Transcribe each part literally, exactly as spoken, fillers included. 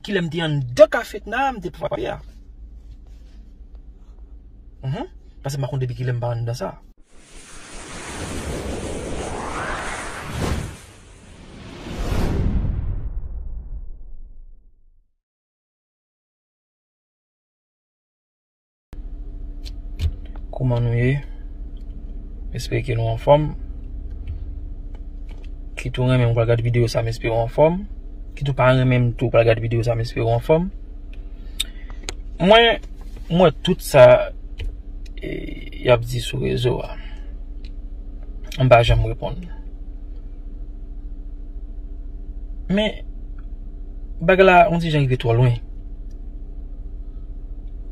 kilè m te anndan kafe Tna a, m te frape a. Mhm. Paske m pa konn depi kilè m pa anndan sa. Kòman nou ye? M espere ke nou anfòm. Kit ou renmen m, ou pral gade videyo sa, m espere w anfòm. Kit ou pa renmen m tou, ou pral gade videyo sa, m espere w anfòm. Mwen, m wè tout sa, e, y ap di sou rezo a. M pa janm reponn. Men, bagay la, on ti jan rive twò lwen.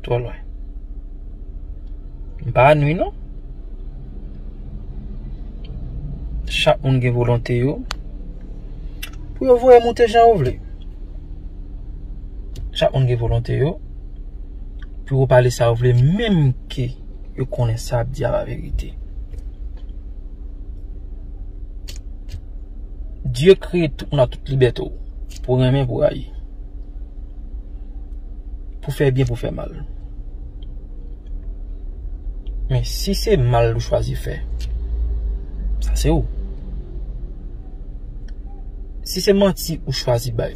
Twò lwen. M pa nwi, non. Chak moun gen volonte yo pou yo voye moute jan yo vle. Chak moun gen volonte yo pou yo pale sa yo vle, menm ke yo konnen sa y ap di a pa verite. Dye kreye tout moun ak tout libète w, pou renmen, pou rayi, pou fè byen, pou fè mal. Men si se mal ou chwazi fè, sa se ou. Si se manti ou chwazi bay,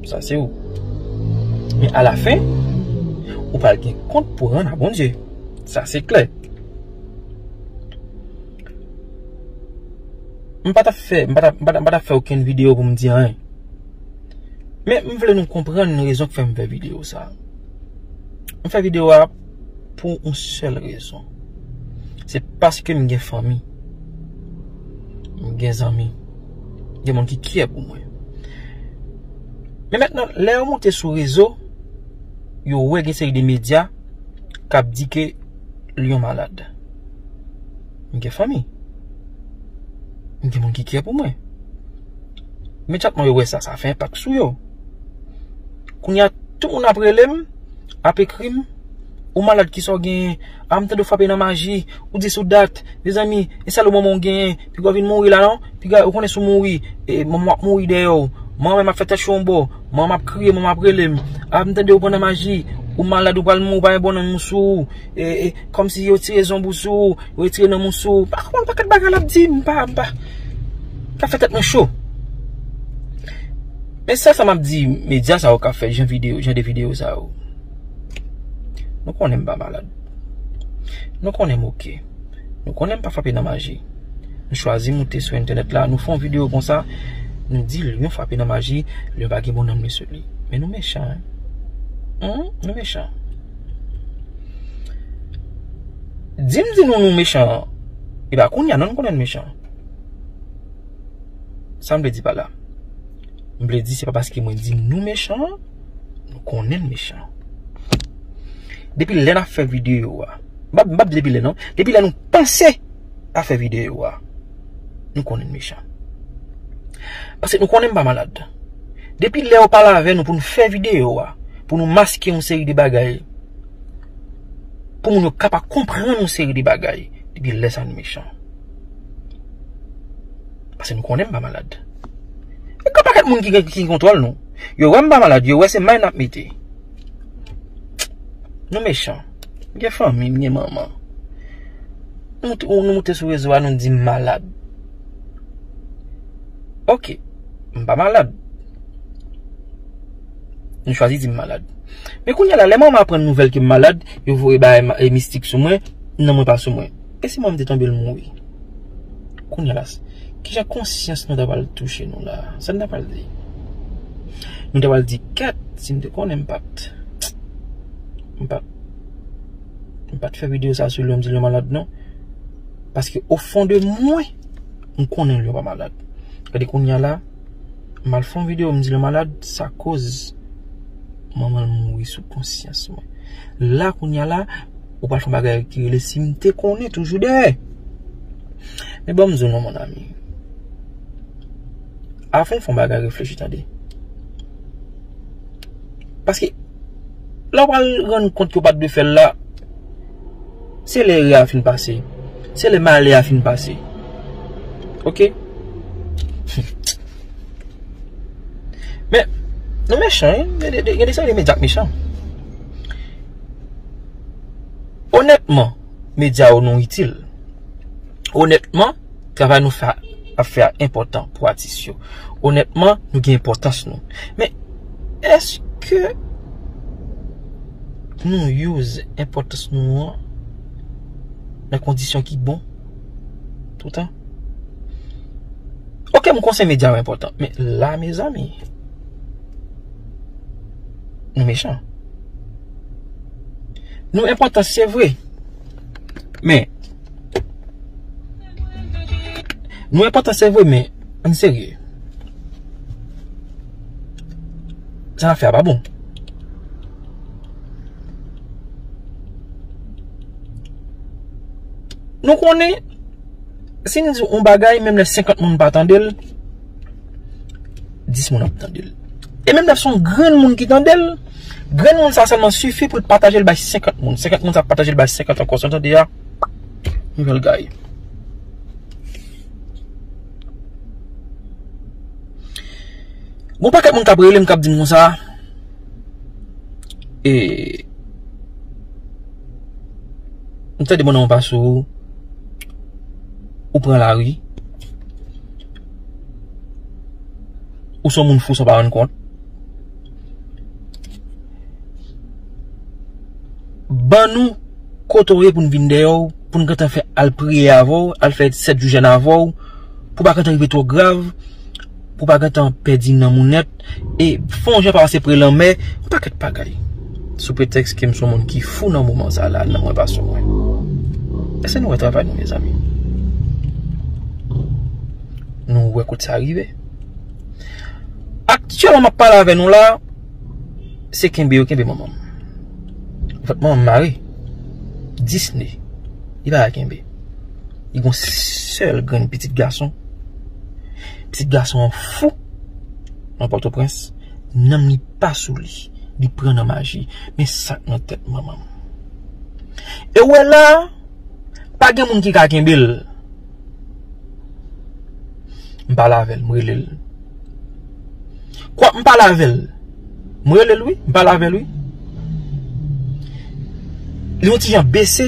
sa se ou. Men alafen, ou pral gen kont pou rann a Bondye. Sa se klè. M pa t ap fè, m pa t ap, m pa t ap, m pa t ap fè okenn videyo pou m di anyen. Men m vle nou konprann rezon k fè m fè videyo sa. M fè videyo a pou yon sèl rezon. Se paske m gen fanmi. M gen zanmi. Gen moun ki kyè pou mwen. Men mentnan, lè yo monte sou rezo, yo wè gen seri de medya k ap di ke Lyon malad. M gen fanmi. M gen moun ki kyè pou mwen. Men chat mwen yo wè sa, sa fè enpak sou yo. Kounye a, tout moun ap rele m, ap ekri m, ou malad, kisa w genyen? A, m tande w frape nan maji, ou dis ou dat. Mezanmi, e sèl ou manman w genyen, piga w vin mouri la non. Piga, ou konnen si w mouri, e, manman w ap mouri dèyè w. Manman m ap fè tèt cho yon bò, manman m ap kriye, manman m ap rele m. A, m tande w pran nan maji, ou malad, ou pral mouri, ou pa gen bon nanm sou ou. E, e, kòmsi yo tire zonb ou sou ou, yo retire nanm ou sou ou. Pa konprann pakèt bagay l ap di, m pa, m pa. Ka fè tèt mwen cho. Men sèl sa m ap di medya sa yo k ap fè jan videyo, jan de videyo sa yo. Nou konnen m pa malad. Nou konnen m oke. Nou konnen m pa frape nan maji. Nou chwazi moute sou entènèt la, nou fè yon videyo konsa, nou di Lyon frape nan maji, Lyon pa gen bon nanm li sou li. Men nou mechan, en. Hum, nou mechan. Di m di nou nou mechan, e pa kounye a non nou konnen n mechan. Sa m vle di pa la? M vle di se pa paske mwen di nou mechan, nou konnen n mechan. Depi lè n ap fè videyo a, m p ap, m p ap di depi lè non, depi lè nou panse ap fè videyo a, nou konnen n mechan. Paske nou konnen m pa malad. Depi lè yo pale avè nou pou n fè videyo a, pou nou maske yon seri de bagay, pou moun yo ka pa konprann yon seri de bagay, depi lè sa n mechan. Paske nou konnen m pa malad. E gen pakèt moun ki gen, ki gen kontwòl nou. Yo wè m pa malad, yo wè se may n ap mete. Nou mechan. M gen fanmi, m gen manman. Nou, nou moute sou rezo a, nou di m malad. Oke, m pa malad. Nou chwazi di m malad. Men kounye a la, lè manman aprann nouvèl ke m malad, yo voye bagay ma-, e mistik sou mwen, nanm mwen pa sou mwen. E si manman m te tonbe, l mouri? Kounye a la, kijan konsyans nou ta pral touche nou la? Sa n ta pral di? Nou ta pral di, kèt, si m te konnen m pa t, m pa t, m pa t fè videyo sa sou Lyon, m di Lyon malad non. Paske o fon de mwen, m konnen Lyon pa malad. Gade kounye a la, m al fè yon videyo, m di Lyon malad, sa koz manman l mouri sou konsyans mwen. La kounye a la, ou pral fè yon bagay ki rele si m te konnen toujou dèyè. Men ban m di w non, mon ami. Avan w fè yon bagay, reflechi tande. Paske lè w pral rann kont ke w pa t dwe fè l la, se lè erè a fin pase. Se lè malè a fin pase. Oke? Men, Nou mechan, wi. Gen de, de, gen de seri de medya k mechan. Onètman, medya yo nou itil. Onètman, travay nou fè, ap fè a enpòtan pou atis yo. Onètman, nou gen enpòtans nou. Men, èske nou use enpòtans nou an nan kondisyon ki bon toutan? Oke, m konsyen medya yo enpòtan, men la, mezanmi, nou mechan. Nou enpòtan, se vre. Men, nou enpòtan, se vre, men, ann serye. Sa n ap fè a pa bon. Nou konnen, si n di yon bagay, menm lè senkant moun pa tande l, dis moun ap tande l. E menm lè se yon grenn moun ki tande l, grenn moun sa sèlman sifi pou l pataje l bay senkant moun. Senkant moun sa pataje l bay senkant ankò. Sa w tande a? Nouvèl gay. Gon pakèt moun k ap rele m, k ap di m konsa, e, m tande moun nan yon pa sou ou, ou pran lari, ou se yon moun fou san w pa rann kont. Ban nou kote w ye pou n vin dèyè w, pou n gentan fè al priye avè w, al fè sèt jou jèn avè w, pou w pa gentan rive twò grav, pou w pa gentan pèdi nanm ou nèt, e fè yon jan pa pase pre lanmè, yon pakèt bagay. Sou pretèks ke m se yon moun ki fou nan moman sa la, nan mwen pa sou mwen. Èske nou wè travay nou, mezanmi? Nou wè kote sa rive? Aktyèlman, m ap pale avè nou la, se kenbe yo kenbe manman m. Anfèt, manman m mare. Disney. Li pa ka kenbe. Li gon sèl grenn pitit gason. Pitit gason an fou nan Pòtoprens. Nanm li pa sou li. Li pran nan maji. Men sa k nan tèt manman m. E w wè la, pa gen moun ki ka kenbe l. M pale avè l, m rele l. Kwa, m pale avè l. M rele l, wi. M pale avè l, wi. Li yon ti jan bese.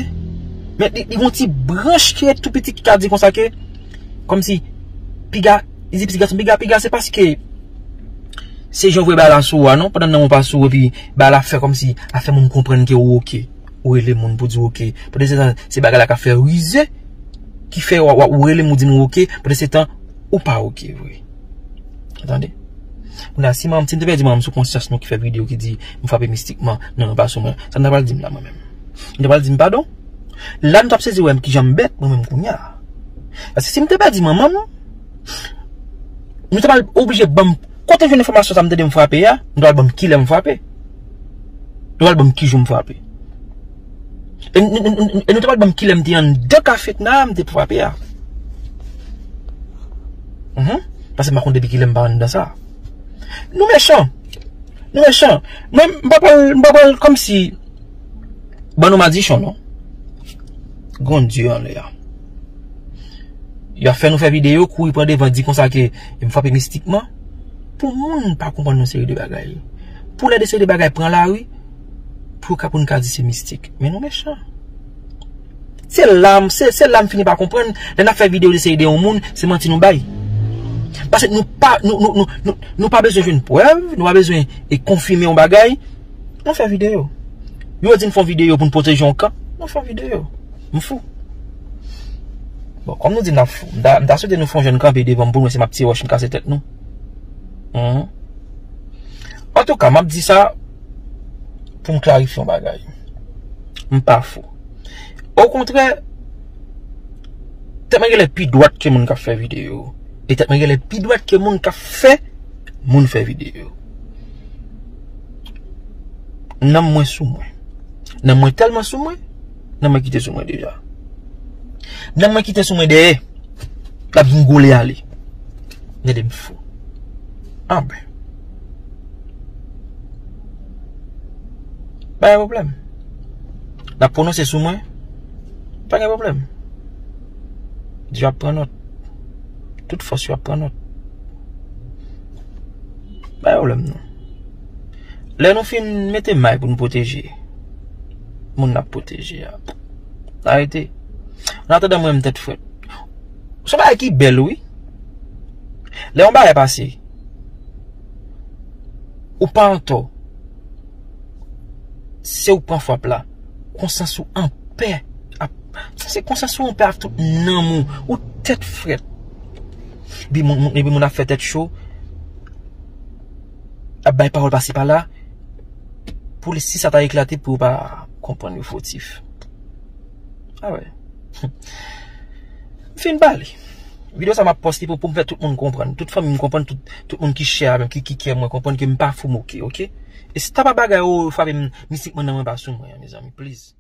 Men li, li yon ti branch ki ret tou piti ki ka di konsa ke, kòmsi, piga, li di pitit gason, piga, piga, se paske se jan w voye bagay la sou ou a, non? Pandan nanm ou pa sou ou, epi bagay la fè kòmsi, a fè moun konprann ke ou oke. Ou rele moun pou di w oke. Pandan se tan, se bagay la k ap fè rize, ki fè w, w, ou rele m, ou di m ou oke, pandan se tan, ou pa oke vre. Tande? Kounye a, si manman m, si m te pèdi manman m sou konsyans nou ki fè videyo ki di m frape mistikman, non, non, pa sou mwen, sa m ta pral di m la, mwen menm? M ta pral di m padon? La, m t ap sezi wè m kijan m bèt, mwen menm, kounye a. Paske si m te pèdi manman m, nou te pral oblije ban m, kote m jwenn enfòmasyon sa m tande m frape a, nou te pral ban m kilè m frape. Nou pral ban m kijou m frape. E, e, e, e, e nou te pral ban m kilè m te anndan kafetna a, m te frape a. Mhm. Paske m pa konn depi kilè m pa anndan sa. Nou mechan. Nou mechan. Mwen, m pa pral, m pa pral kòmsi ban nou madichon, non. Gon Dye anlè a. Y ap fè nou fè videyo, kouri pran devan, di konsa ke m frape mistikman. Pou moun pa konprann yon seri de bagay. Pou lè de seri de bagay pran lari, pou yo ka, pou n ka di se mistik. Men nou mechan. Se la m, se, se la m fini pa konprann, lè n ap fè videyo de seri de yon moun, se manti nou bay. Paske nou pa, nou, nou, nou, nou, nou pa bezwen jwenn prèv, nou pa bezwen e konfime yon bagay. Nou fè videyo. Yo di n fè yon videyo pou n pwoteje yon kan. Nou fè yon videyo. M fou. Bon, kòm nou di n ap fou, m ta, m ta swete nou fè yon jèn kanpe devan m pou nou wè si m ap tire wòch m kase tèt nou. Mhm. Antouka, m ap di sa pou m klarifye yon bagay. M pa fou. Okontrè, tèt mwen genlè pi dwat ke moun k ap fè videyo. E tèt mwen genlè pi dwat ke moun k ap fè moun fè videyo. Nanm mwen sou mwen. Nanm mwen tèlman sou mwen, nanm mwen kite sou mwen deja. Nanm mwen kite sou mwen dèyè. L ap vin gole ale. Gade m fou. Anben. Pa gen pwoblèm. N ap pwononse sou mwen. Pa gen pwoblèm. Dye ap pran nòt. Tout fòs yo ap pran nòt. Pa gen pwoblèm non. Lè nou fin mete may pou nou pwoteje moun n ap pwoteje a, arete. An atandan, mwen menm, tèt frèt. Se yon bagay ki bèl, wi. Lè yon bagay pase, ou pa antò. Se ou pran frap la. Konsyans ou anpè. Ap, se konsyans ou anpè ak tout nanm ou. Ou tèt frèt. Epi moun, moun- epi moun ap fè tèt cho. Ap bay pawòl pase pala. Pou li, si sa ta eklate, pou yo pa konprann yo fotif. Ah wè. M fin pale. Videyo sa m ap poste pou, pou m fè tout moun konprann. Tout fanmi m konprann, tout, tout moun ki share avè m, ki, ki kè mwen konprann ke m pa fou moke, oke? E si ta pa bagay ou frape m, mistik mwen nan mwen pa sou mwen, mezanmi, please.